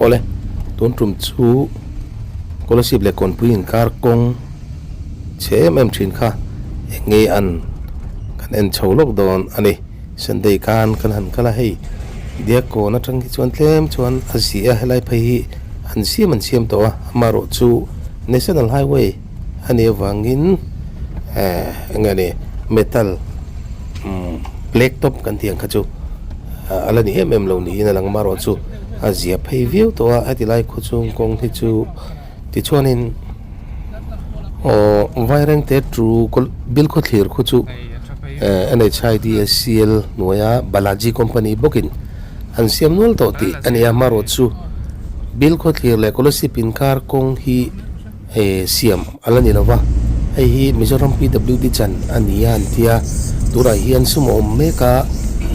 Awle, tun tum chu Kolasib leh Kawnpui inkar kawng chhe em em thin kha eng nge an kan en chho lawk dawn a ni. Sunday khan kan han kal a, hei Diakkawn atang hi chuan tlem chuan a zi a, helai phei hi an siam an siam tawh a, amaherawh chu National Highway a nih avangin eh eng nge ni metal umm black top kan tih ang kha chu a la ni em em lo niin a lang amaherawh chu a zia phei viau tawh a, heti lai khaw chhung kawng hi chu tichuanin aw Vairengte tu Bilkhawthlir khu chu eh N_H_I_D_S_C_L hnuaia Balaji company bawkin an siam nual tawh tih a ni a, amaherawh chu Bilkhawthlir leh Kolasib inkar kawng hi. He siam a la ni lo va, hei hi Mizoram PWD chan a ni a an ti a, tunah hian sum a awm mek a,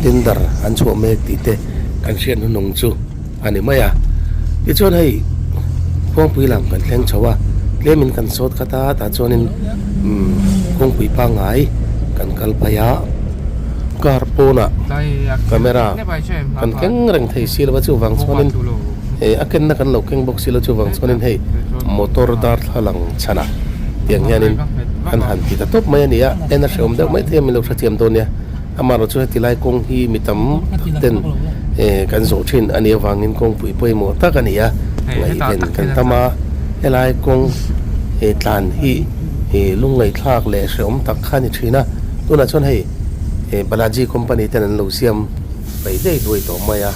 tender an chhuah mek tih te kan hriat hnuhnung chu a ni mai a. Tichuan hei khuangpui lam kan thleng chho a, tlemin kan sawt khat a, tah chuanin umm khuangpui pangngai kan kal phei a, car pawnah camera kan keng reng thei si lo va, chuvang chuanin a kenna kan lo keng bawk si lo, chuvang chuanin hei. Motor darthlalang chhanah tiang hianin an han ti ta tawp mai a ni a, en a hrehawm deuh mai thei a, min lo hrethiam dawn nia. Amaherawh chu heti lai kawng hi mi tam tak ten kan zawh thin a nih avangin kawngpui pawimawh tak a ni a, ngaihven kan tam a, helai kawng tlan hi lungngaihthlak leh hrehawm tak kha a ni thin a, tunah chuan hei Balaji company ten an lo siam peih daih duai tawh mai a,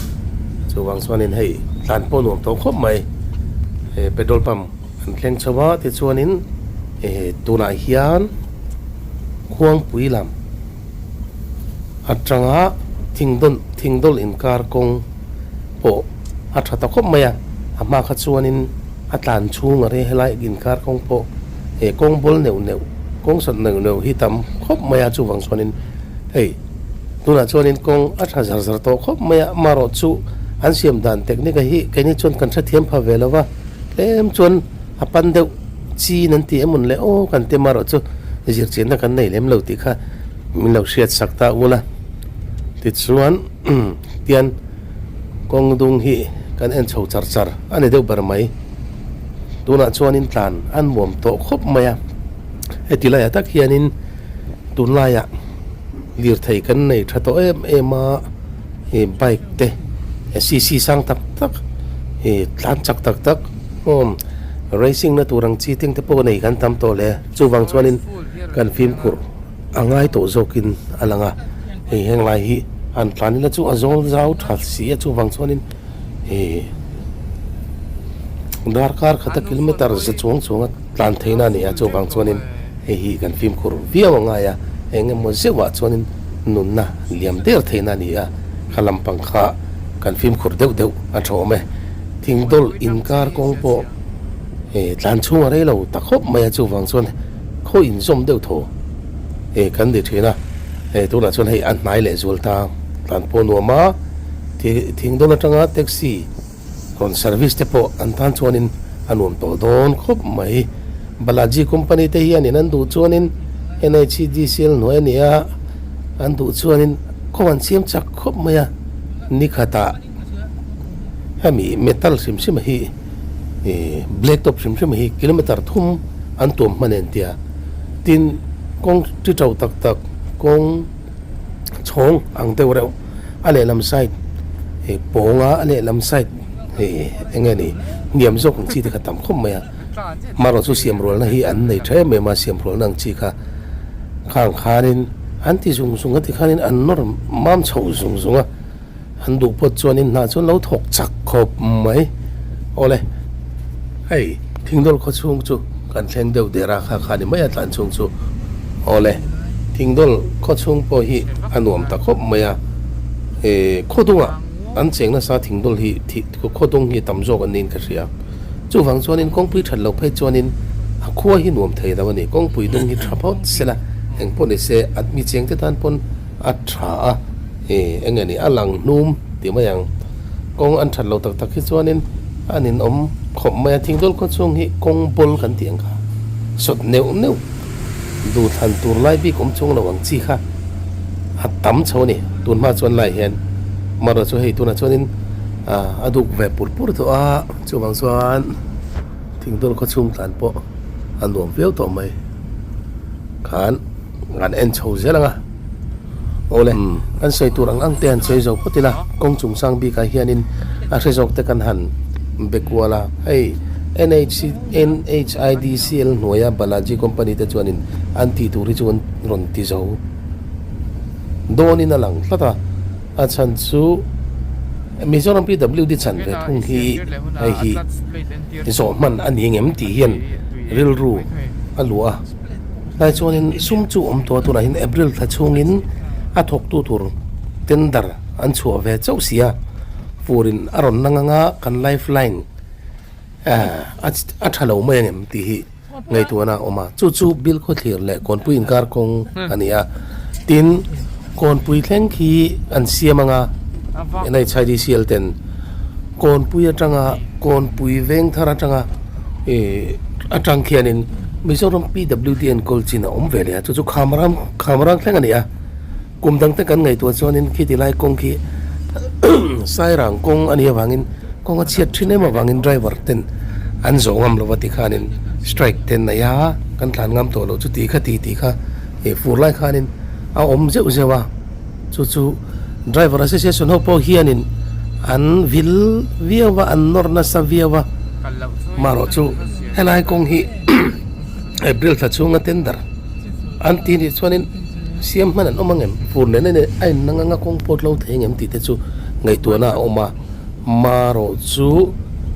chuvang chuanin hei tlan pawh nuam tawh khawp mai. He petrol pump an thleng chho a tichuanin eh tunah hian khuangpui lam atanga thingdawn thingdawl inkar kawng pawh a tha ta khawp mai a a hma kha chuanin a tlan chhung a rei helai inkar kawng pawh he kawng bawl neuh neuh kawng sat neuh neuh hi tam khawp mai a chuvang chuanin hei Tunah chuanin kawng a tha zar zar tawh khawp mai a, amaherawh chu an siam dan technique a hi keini chuan kan hrethiam pha ve lo va, tlem chuan a pan deuh chin an ti emawn le aw kan ti amaherawh chu zirchianna kan nei lem lo tih kha min lo hriat sak ta ul a. Tichuan tian kawng dung hi kan en chho char char a ni deuh ber mai. Tunah chuanin tlan an muam tawh khawp mai a, heti laiah tak hianin tunlaiah. Lirthei kan nei tha tawh em em a, ih bike te cc sang tak tak ih tlan chak tak tak awm racing na tur ang chi teng te pawh nei kan tam tawh hle chuvang chuanin kan fimkhur a ngai tawh zawkin a lang a, hei heng lai hi an tlan ila chu a zawl zau tha si a chuvang chuanin ih darkar khata kilometer za chuang chuanga tlan theihna a ni a chuvang chuanin. Hei hi kan fimkhur viau a ngai a, eng emaw zeuhah chuanin nunna liam der theihna a ni a, kha lampang kha kan fimkhur deuh deuh a tha awm e. Thingdawlh inkar kawng pawh eh tlan chhung a rei lo ta khawp mai a, chuvang chuan khaw inzawm deuh thaw eh kan ni thin a, eh tunah chuan hei a hnai leh zual ta tlan pawh nuam a, thingdawlh atanga taxi. Rawn service te pawh an tan chuanin a nuam tawh dawn khawp mai. Balaji company te hianin an duh chuanin NHDCL hnuai a ni a, an duh chuanin kawng an siam chak khawp mai a. Ni khatah hemi metal hrim hrim hi ih black top hrim hrim hi kilometer thum an tuam hman en tia. Tin, kawng ti to tak tak kawng. Chhawng ang deuh reuh a lehlam side ih pawnga a lehlam side ih eng nge ni hniam zawk ang chi te kha tam khawp mai a marawh chu siam rualna hi an nei tha em em a siam rualna ang chi kha khang khanin an ti zung zung a tikhanin an nawr mam chho zung zung a an duh pawt chuanin hnah chuan lo thawk chak khawp mai awle hei thingdawl khaw chhung chu kan thleng deuh der a kha kha ni mai a tlan chhung chu awle thingdawl khaw chhung pawh hi a nuam ta khawp mai a eh khaw dungah an cheng nasa thingdawl hi khaw dung hi tam zawk an niin ka hria chuvang chuanin kawngpui that loh phei chuanin a khua hi nuam thei lo a ni kawngpui dung hi tha phawt sela engpawh ni se a mi cheng te tan pawn a tha a. Ih eng nge ni a lang hnum tih mai ang. Kawng an that lo tak tak hi chuanin a ninawm khawp mai a, thingdawl khaw chhung hi kawng bawl kan tih ang kha sawt neuh neuh duhthlan tur lai bik awm chung lo ang chi kha a tam chho a ni. Tun hma chuan lai hian marawh chu hei tunah chuanin A duk ve pur pur tawh a, chuvang chuan thingdawl khaw chhung tlan pawh a nuam viau tawh mai. Khan kan en chho zel ang a, awle kan sawi tur ang ang te han sawi zo phawt ila, kawng chung sang bikah hianin a hre zawk te kan han be kual a, hei NHIDCL hnuaia Balaji company te chuanin an tih tur hi chu an rawn ti zo dawnin a lang tlat a. A chhan chu Mizoram PWD chhan ve thung hi hei hi zawh hman a ni ngem tih hian rilru a luah a. Tlai chuanin sum chu awm tawh a tunah hian April thla chhungin a thawktu tur tender an chhuah ve chauh si a, furin a rawn nang anga kan life line a tha lo mai angem tih hi. Ngaihtuahna a awm a, chu chu Bilkhawthlir leh Kawnpui inkar kawng a ni a. Tin, Kawnpui thleng khi an siam ang a, NHIDCL ten Kawnpui atanga Kawnpui veng thar atanga ih atang khianin Mizoram PWD enkawl chin a awm ve leh a, chu chu Khamrang Khamrang thleng a ni a. Kum dang te kan ngaihtuah chuanin khiti lai kawng khi Sairang kawng a nih avangin kawng a chhiat thin em avangin driver ten an zawh ngam lo va tikhanin strike te an nei a, kan tlan ngam tawh loh chu ti kha ti tih kha ih fur lai khanin a awm zeuh zeuh a, chu chu driver association ho pawh hianin an vil viau a, an nawr nasa viau a, marawh chu helai kawng hi April thla chhunga tender an ti nih chuanin siam hman an awm ang em? Fur nen a in nang anga kawng pawt lo thei ang em tih te chu ngaihtuahna a awm a, marawh chu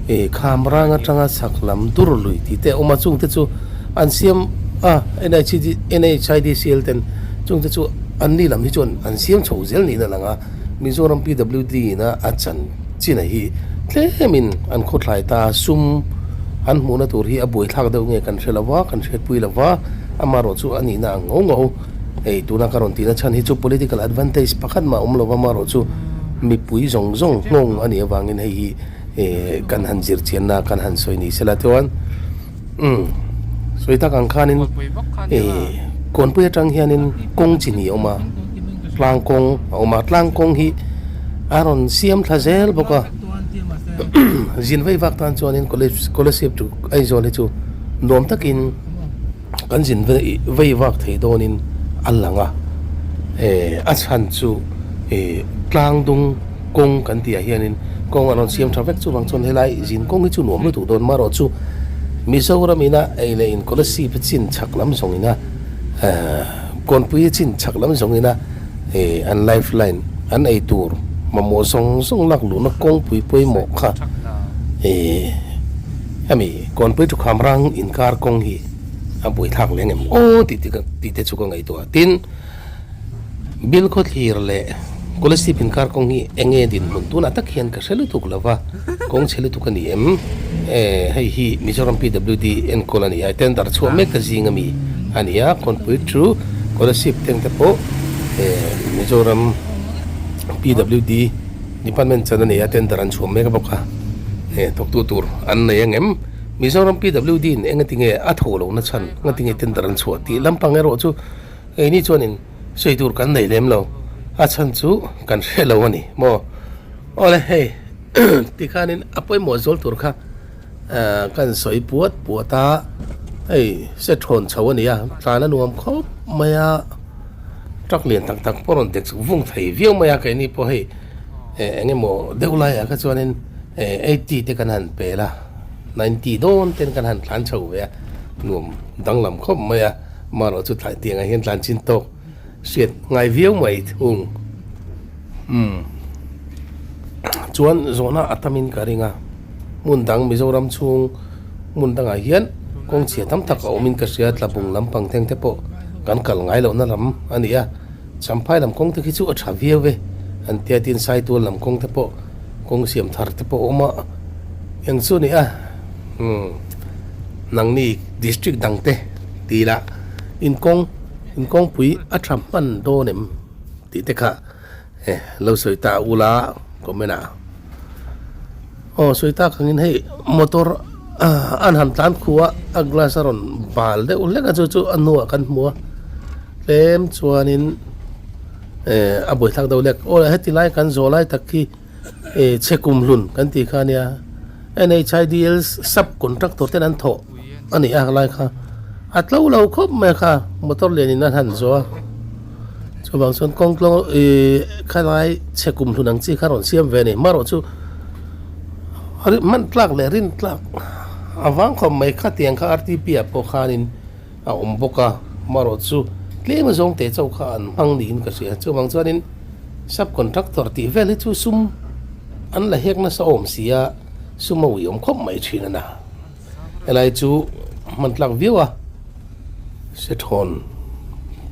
ih kham rang atanga chhak lam dur lui tih te a awm a, chung te chu an siam a NHIDCL ten chung te chu an ni lam hi chuan an siam chho zel niin a lang a, Mizoram PWD ina a chan chin a hi tlemin an khawthlai ta sum an hmuhna tur hi a buaithlak deuh nge kan hre lo va, kan hriatpui lo va, amarawh chu a nihna ang ngho ngho. Hei tuna ka rawn tihna chhan hi chu political advantage pakhat mah awm lo va, amarawh chu mipui zawng zawng nghawng a nih avangin hei hi kan han zir chianna kan han sawi ni sela chuan umm sawi tak ang khanin Kawnpui atang hianin kawng chi ni a awm a, tlang kawng a awm a, tlang kawng hi a rawn siam thla zel bawk a, zin vei vak tan chuanin Kolasib to Aizawl hi chu nuam takin. Kan zin vei vak thei dawnin a lang a, a chhan chu tlang dung kawng kan tih ah hianin kawng a rawn siam tha vek chuvang chuan helai zin kawng hi chu nuam lutuk dawn marawh chu Mizoram ina ei leh in Kolasib a chin chhak lam zawng ina Kawnpui a chin chhak lam zawng ina an life line an ei tur mamawh zawng zawng lak luhna kawngpui pawimawh kha Hemi Kawnpui Thukham rang inkar kawng hi a buaithlak leng em aw tih te tih te chu ka ngaihtuah a. Tin, Bilkhawthlir leh Kolasib inkar kawng hi eng nge dinhmun tunah tak hian ka hre lutuk lo va, kawng chhe lutuk a ni em? Hei hi Mizoram PWD enkawl a ni a, tender chhuah mek ka zing ami a ni a, Kawnpui chu Kolasib teng te pawh Mizoram PWD Department chan a nei a, tender an chhuah mek bawk a, eh thawktu tur an nei ang em? Mizoram PWD in engati nge a tho lohna chhan, engati nge tender an chhuah tih lampang erawh chu keini chuanin sawi tur kan nei lem lo, a chhan chu kan hre lo a ni maw? Awle hei tikhanin a pawimawh zual tur kha kan sawi puat puat a, hei se thawn chho a ni a, tlan a nuam khawp mai a. Truck lian tak tak pawh rawn dek vung thei viau mai a, keini pawh hei eh eng emaw deuh laiah kha chuanin eh eighty te kan han pel a, ninety dawn ten kan han tlan chho ve a, nuam danglam khawp mai a, marawh chu tlai tiangah hian tlan chin tawk hriat ngai viau mai thung. Umm chuan zawhna a tamin ka ring a, hmun dang Mizoram chhung hmun dangah hian kawng chhia tam tak a awmin ka hria, Tlabung lampang thleng te pawh kan kal ngai lohna lam a ni a, Champhai lam kawng te khi chu a tha viau e an tia tin Saitual lam kawng te pawh kawng siam thar te pawh a awm a, eng chu a ni a, umm nangni district dang te ti ila inkawng inkawngpui a tha hman dawn em tih te kha. Eh lo sawi ta ula comment ah aw sawi tak angin hei motor an han tlan khu a a glass a rawn bal deuh hlek a chu chu a hnuah kan hmu a tlem chuanin eh a buaithlak deuh hlek aw heti lai kan zawh lai tak khi. Chhe kumhlun kan tih kha ania NHIDL sub contractor ten an thawh a ni a lai kha a tlo lo khawp mai a kha motor lian in an han zawh a chuvang chuan kawng tlo ih khalai chhe kumhlun ang chi kha rawn siam ve a ni marawh chu hman tlak leh rin tlak a vang khawp mai khatiang kha RTP ah pawh khanin a awm bawk a marawh chu tlem a zawng teh chauh kha an hmang niin ka hria chuvang chuanin sub contractor tih vel hi chu sum an la hek nasa awm si a sum a ui awm khawp mai thin a na helai chu hman tlak viau a se thawn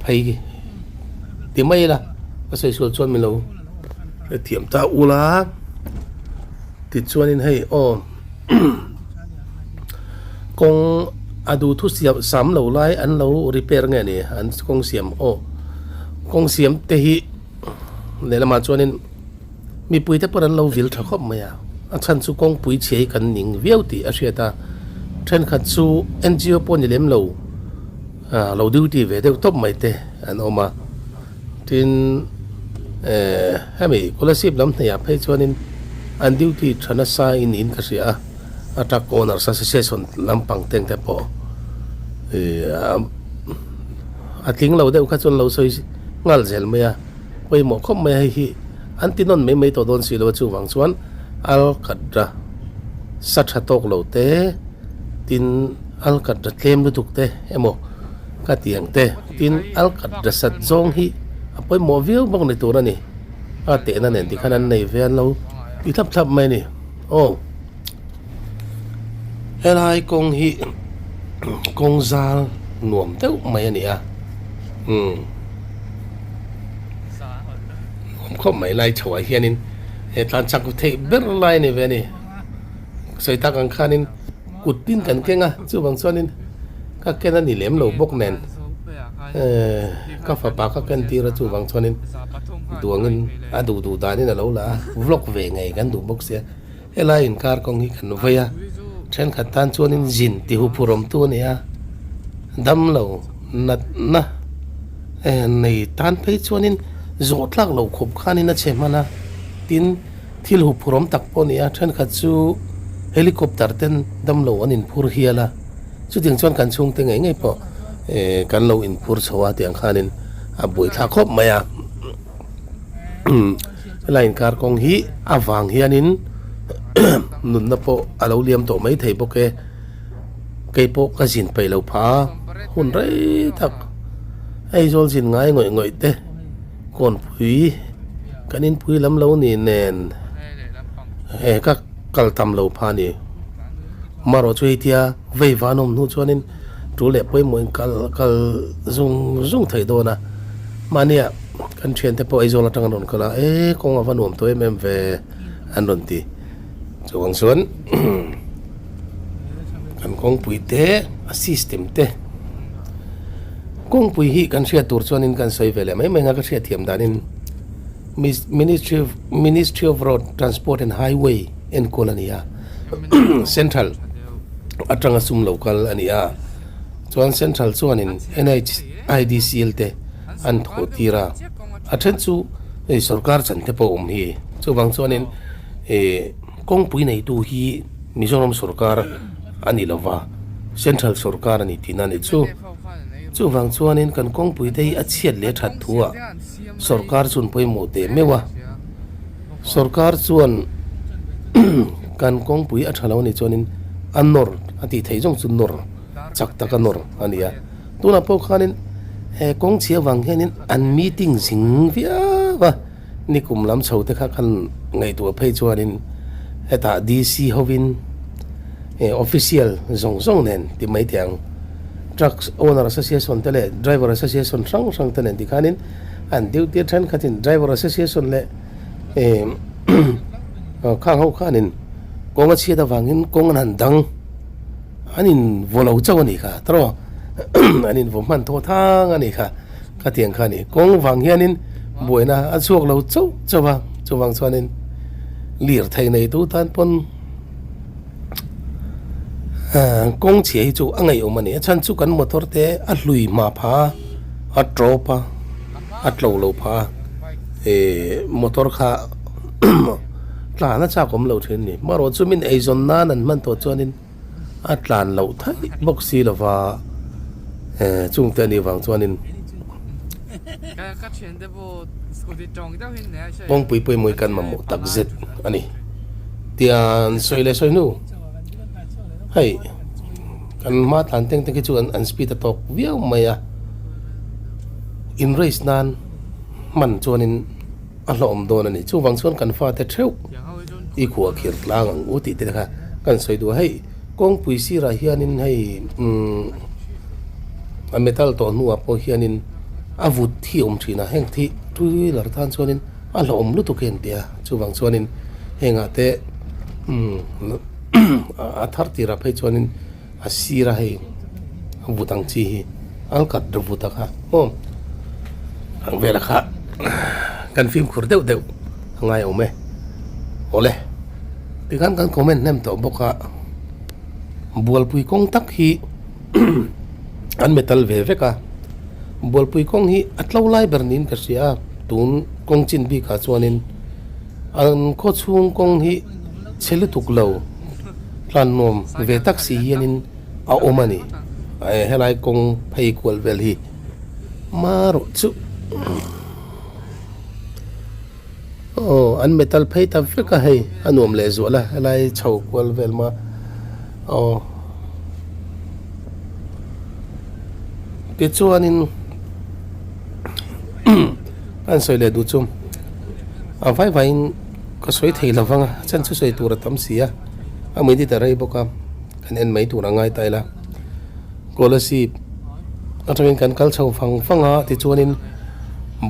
phei ti mai ila ka sawi sual chuan min lo hrethiam ta ula tichuanin hei aw. Kawng a duh thu siam sam lo lai an lo repair nge ni an kawng siam aw kawng siam te hi lehlamah chuanin mipui te pawh an lo vil tha khawp mai a a chhan chu kawngpui chhia hi kan ning viau tih a hriat a thenkhat chu N G O pawh ni lem lo ah lo duty ve deuh tawp mai te an awm a. Tin, eh, hemi Kolasib lam hnaihah phei chuanin an duty tha nasa in in ka hria a, a truck owners association lampang teng te pawh eh a tling lo deuh kha chuan lo sawi nghal zel mai a, pawimawh khawp mai a hei hi an ti nawn mai mai tawh dawn si lo a chuvang chuan alkatra sa tha tawk lo te tin alkatra tlem lutuk te emaw. Ka ti ang te, tin Alcatrazat zawng hi a pawimawh viau bawk ni tur a ni. A tehna nen tikhan an nei ve an lo ti thlap thlap mai a ni. Aw, helai kawng hi kawng zal nuam deuh mai a ni a, umm nuam khawp mai lai chho ah hianin he tlan chak theih ber lai a ni ve a ni. Sawi tak ang khanin kut tin kan keng a, chuvang chuanin ka ken a ni lem lo bawk nen ehh ka fapa ka ken tir a chuvang chuanin duangin a duh duh danin a lo la a, vlog ve ngei kan duh bawk sia helai inkar kawng hi kan vei a, thenkhat tan chuanin zin ti huphurh awmtu a ni a, damlo natna ehh nei tan phei chuanin zawh tlak loh khawp khanin a chhe hman a, tin. Thil huphurhawm tak pawh a ni a, thenkhat chu helicopter ten damlo an inphur hial a, chutiang chuan kan chhungte ngei ngei pawh kan lo inphur chho a tiang khanin a buaithlak khawp mai a. Helai inkar kawng hi a vang hianin nunna pawh a lo liam tawh mai thei bawk e, kei pawh ka zin peih lo phah a, hun rei tak Aizawl zin ngai ngawih ngawih te. Kawnpui kan inpui lam lo ni nen he ka kal tam lo pha ni. Marawh chu hei tia vei van awm hnu chuanin tul leh pawimawhin kal kal zung zung thei dawn a. Mahnia kan thiante pawh Aizawl atang an rawn kal a, e kawng a va nuam tawh em em ve an rawn ti. Chuvang chuan kan kawngpui te a system te kawngpui hi kan hriat tur chuanin kan sawi ve leh mai mai ang a ka hriat thiam danin Ministry of Ministry of Road Transport and Highway enkawl a ni a Central atanga sum lo kal a ni a chuan Central chuanin N_H_I_D_C_L te an thawh tir a a then chu hei sorkar chan te pawh awm hi chuvang chuanin. Ih kawngpui neitu hi Mizoram sorkar a ni lova, Central sorkar a ni tihna a ni chu. Chuvang chuanin kan kawngpui te hi a chhiat leh that thuah sorkar chuan pawimawh teh meuh a. Sorkar chuan kan kawngpui a tha lo a nih chuanin a nawr a tih theih zawng chu nawr chak taka nawr a ni a. Tunah pawh khanin he kawng chhia vang hianin an meeting zing viau a. Nikum lam chho te kha kan ngaihtuah phei chuanin hetah DC hovin official zawng zawng nen ti mai teh ang. Trucks owner association te leh driver association hrang hrang te nen tikhanin an duty thenkhatin driver association leh khang ho khanin kawng a chhiat avangin kawng an han dang an in vaw lo chauh a nih kha tawrh an in vaw hman thaw thang a nih kha. Khatiang kha a ni. Kawng vang hianin buaina a chhuak lo chauh chauh a, chuvang chuanin lirthei neitu tan pawn kawng chhia hi chu a ngaihawm a ni. A chhan chu kan motor te a hlui hma pha a, a tawp a, a tlo lo pha a, ih motor kha Tlan a chak awm lo thin a ni. Marawh chu min eizawn nan an hman tawh chuanin a tlan loh thaih bawk si lova chungte a nih vang chuanin kawngpui pawimawh hi kan mamawh tak zet a ni. Tian sawi leh sawi hnu hei kan hma tlan teng te khi chu an speed a tawk viau mai a, in race nan hman chuanin. A hlawhawm dawn a ni. Chuvang chuan kan fate theuh i khuah khir tlang ang u tih te kha kan sawi duh a. Hei kawngpui sirah hianin hei umm a metal tawh hnuah pawh hianin a vut hi a awm thin a. Heng thi two wheeler tan chuanin a hlawhawm lutuk hi an ti a. Chuvang chuanin hengah te umm a thar tirah phei chuanin. A sir a hei a vut ang chi hi alkat ru vut a kha aw ang vel a kha kan fimkhur deuh deuh a ngai awm e awle tikhan kan comment hnem tawh bawk a bualpui kawng tak hi an metal ve vek a bualpui kawng hi a tlo lai ber niin ka hria a tun kawng chin bik ah chuanin. An khaw chhung kawng hi chhe lutuk lo tlan nuam ve tak si hianin a awm a ni. Helai kawng phei kual vel hi marawh chu aw an metal phei ta vek a hei a nuam leh zual a helai chho kual vel ma aw tichuanin An sawi leh duh chu a vai vaiin ka sawi thei lo vang a, chan chu sawi tur a tam si a, a minute a rei bawk a, kan en mai tur a ngai ta ila. Kolasib atangin kan kal chho vang vang a, tichuanin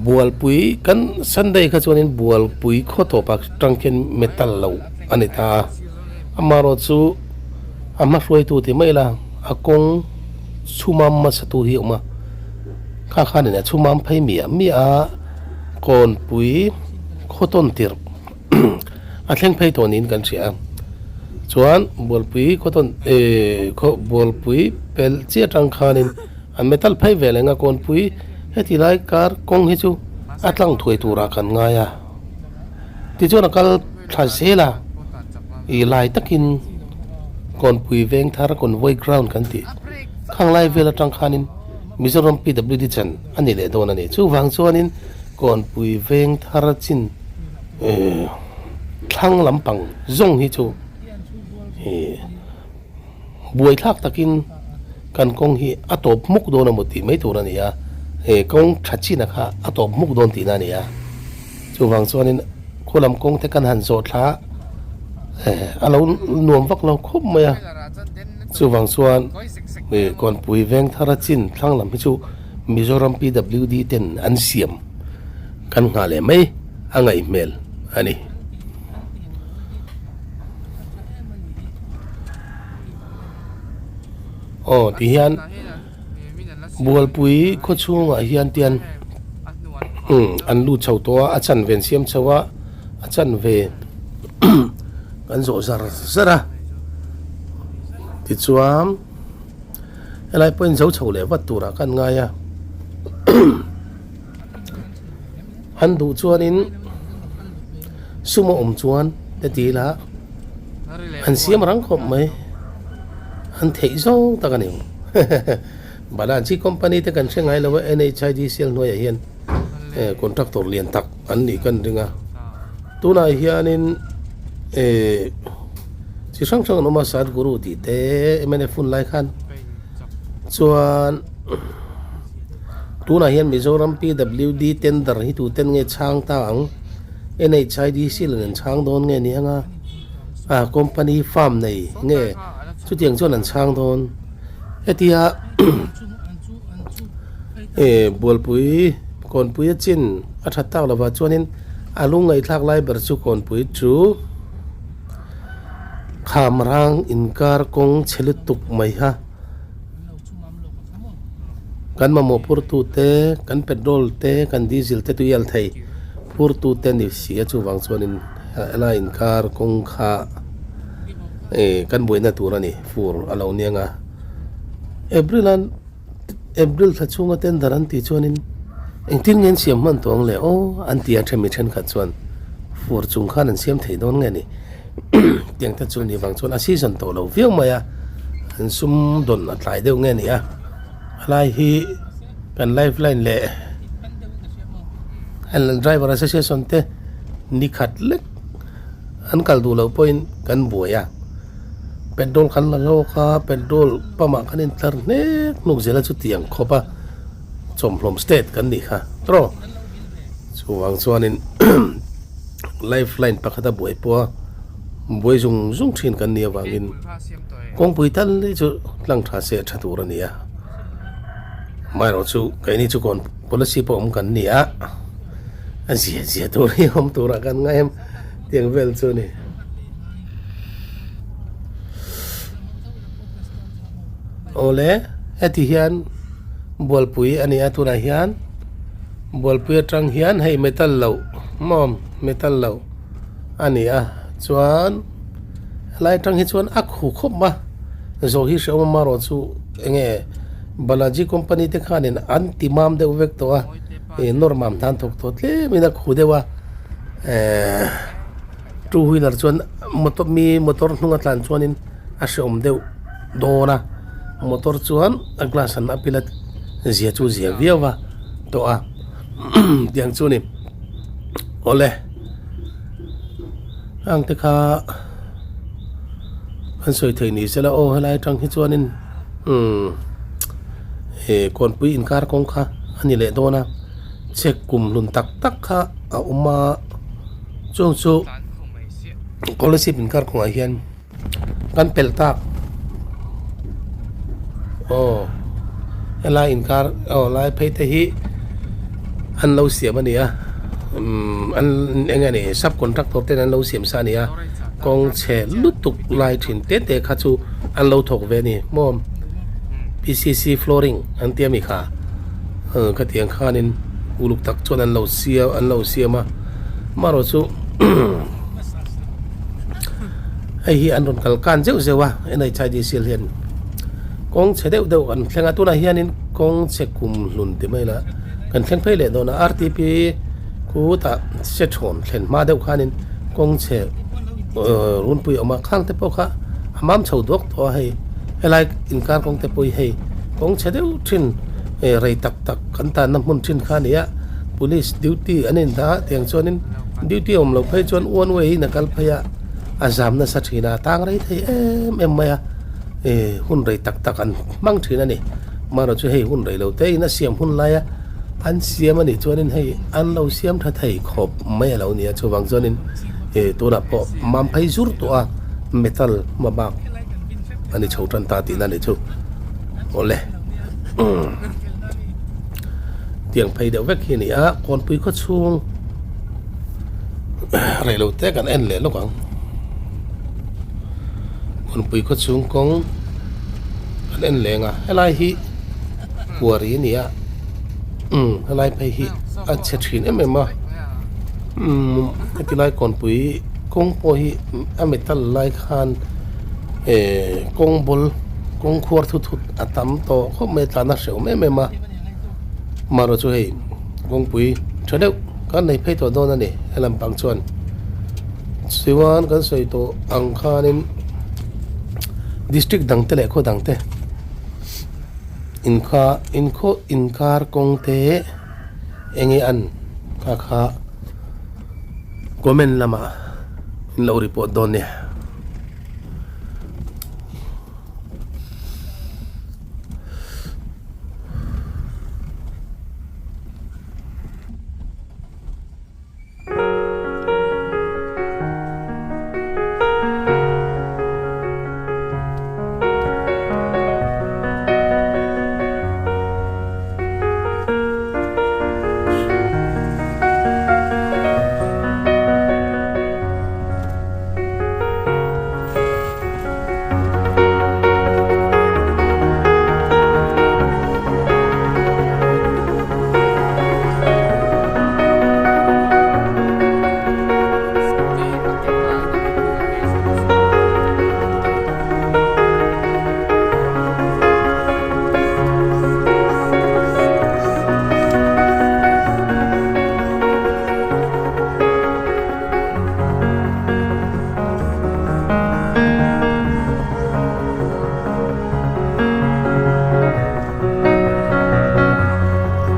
Bualpui kan Sunday kha chuanin Bualpui khaw tawpah tang khian metal lo a ni ta a, amaherawh chu a hma hruaitu ti mai ila a kawng chhumam hmasatu hi a awm a. Kha khanin a chhumam phei miah miah a, kawnpui khaw tawn tirh a thleng phei tawh niin kan hria a. Chuan Bualpui khaw tawn ehh khaw Bualpui pelh chiah atang khanin an metal phei ve leh ang a, kawnpui heti lai kar kawng hi chu a tlang thuai turah kan ngai a. Tichuan a kal thla zel a, ih lai takin kawnpui veng thar convoy ground kan tih khang lai vel atang khanin Mizoram PWD chan a ni leh dawn a ni. Chuvang chuanin Kawnpui veng thar chin thlang lampang zawng hi chu buaithlak takin kan kawng hi a tawp hmuk dawn a maw tih mai tur a ni a, he kawng tha china kha a tawp hmuk dawn tihna a ni a. Chuvang chuanin khaw lam kawng te kan han zawh thla a lo nuam vak lo khawp mai a, chuvang chuan Kawnpui veng thar a chin thlang lam hi chu Mizoram PWD ten an siam kan nghah leh mai a ngaih hmel a ni. Aw tihian. Bualpui khaw chhungah hian tian an lut chho tawh a, a chanve an siam chho a, a chanve kan zawh zar zar a, tichuan helai pawhin zo chho leh vat turah kan ngai a, an duh chuanin sum a awm chuan te ti ila an siam rang khawp mai. An theih zawng tak a ni. Balaji company te kan hre ngai lo a, NHIDCL hnuaiah hian contractor lian tak an nih kan ring a. Tunah hianin chi hrang hrang an awm a, Sadhguru tih te mnf hun lai khan chuan tunah hian Mizoram PWD tender hi tuten nge chhang ta ang, NHIDCL in an chhang dawn nge ni ang a. A company farm nei nge chutiang chuan an chhang dawn hetia eh bualpui kawnpui a chin a that tak lovah chuanin a lungngaihthlak lai ber chu kawnpui chu khamrang inkar kawng chhe lutuk mai kha. Kan mamawh phurtu te, kan petrol te, kan diesel te tui al thei phurtu te ni si a chuvang chuanin helai inkar kawng kha eh kan buaina tur a ni fur a lo niang a. April a April thla chhunga tender an tih chuanin engtin nge an siam hman tawh ang le aw an ti a then mi thenkhat chuan. Fur chung khan an siam thei dawn nge ni? Tiang te chu ni vang chuan a season tawh lo viau mai a, an sum dawn a tlai deuh nge ni a, a lai hi kan life line leh driver association te ni khat lek an kal duh loh pawhin kan buai a, petrol kan la hlawk a, petrol pump ah kan intlar hnek hnuk zel a chutiang khawp a. Chawmhlawm state kan nih kha tawh. Chuvang chuanin life line pakhata buai pawha buai zung zung thin kan nih avangin kawngpui tal hi chu tlang tha se tha tur a ni a. Amaherawhchu keini chu kawn policy pawh awm kan ni a, a zia zia tur hi awm turah kan ngai em tiang vel chu a ni. Awle heti hian. Bualpui a ni a tunah hian bualpui atang hian hei metal loh mawm metal loh a ni a chuan helai atang hi chuan a khu khawp a zawh hi hrehawm amaherawh chu eng nge Balaji company te khanin an ti mam deuh vek tawh a ih nawr mam hna an thawk tawh tlem in a khu deuh a ehh two wheeler chuan motor mi motor hnung a tlan chuanin a hrehawm deuh dawn a. Motor chuan a glass an a pil a zia chu zia viau a tawh a tiang chu ni awle hang te kha an sawi thei ni sela aw helai atang hi chuanin umm eh kawnpui inkar kawng kha a ni leh dawn a chek kum hlun tak tak kha a awm a chung chu scholarship inkar kawngah hian. Kan pelh tak aw helai inkar aw lai phei te hi an lo siam a ni a umm an eng nge ni sub contractor ten an lo siam sa a ni a kawng chhe lutuk lai thin te te kha chu an lo thawk ve a ni maw P C C flooring an tia mi kha khatiang khanin uluk tak chuan an lo siam an lo siam a marawh chu. Hei hi an rawn kal kan zeuh zeuh a NHIDCL hian kawng chhe deuh deuh an thleng a tunah hianin kawng chhe kum hlun ti mai la kan thleng phei leh dawn a RTP khutah se thawn thlen hma deuh khanin kawng chhe ehh runpui a awm a khang te pawh kha a mam chho duak tawh a hei helai inkar kawng te pawh hi hei kawng chhe deuh thin eh rei tak tak kan tanna hmun thin kha a ni a police duty an indah a tiang chuanin duty awm loh phei chuan one way in a kal phei a. A zam nasa thin a, a tang rei thei em em mai a, eh hun rei tak tak an hmang thin a ni. Amaherawh chu hei hun rei lo te in a siam hun lai a, an siam a nih chuanin hei an lo siam tha thei khawp mai a lo ni a, chuvang chuanin eh tunah pawh mam phei zur tawh a, metal hma bak a ni chho tan ta tihna a nih chu. Awle umm tiang phei deuh vek hi a ni a, kawnpui khaw chhung. Rei lo te kan en leh lawk ang Kawnpui khaw chhung kawng kan en leng a helai hi kuari a ni a umm helai phei hi a chhe thin em em a umm heti lai kawnpui kawng pawh hi a metal lai khan ehh kawng bul kawng khuar thut thut a tam tawh khawp mai a tlan a hrehawm em em a marawh chu hei kawngpui tha deuh. Kan nei phei tawh dawn a ni he lampang chuan chuan kan sawi tawh ang khanin district dang te leh khaw dang te inkha inkhaw inkar kawng te eng nge an kha kha comment lamah in lo report dawn nia.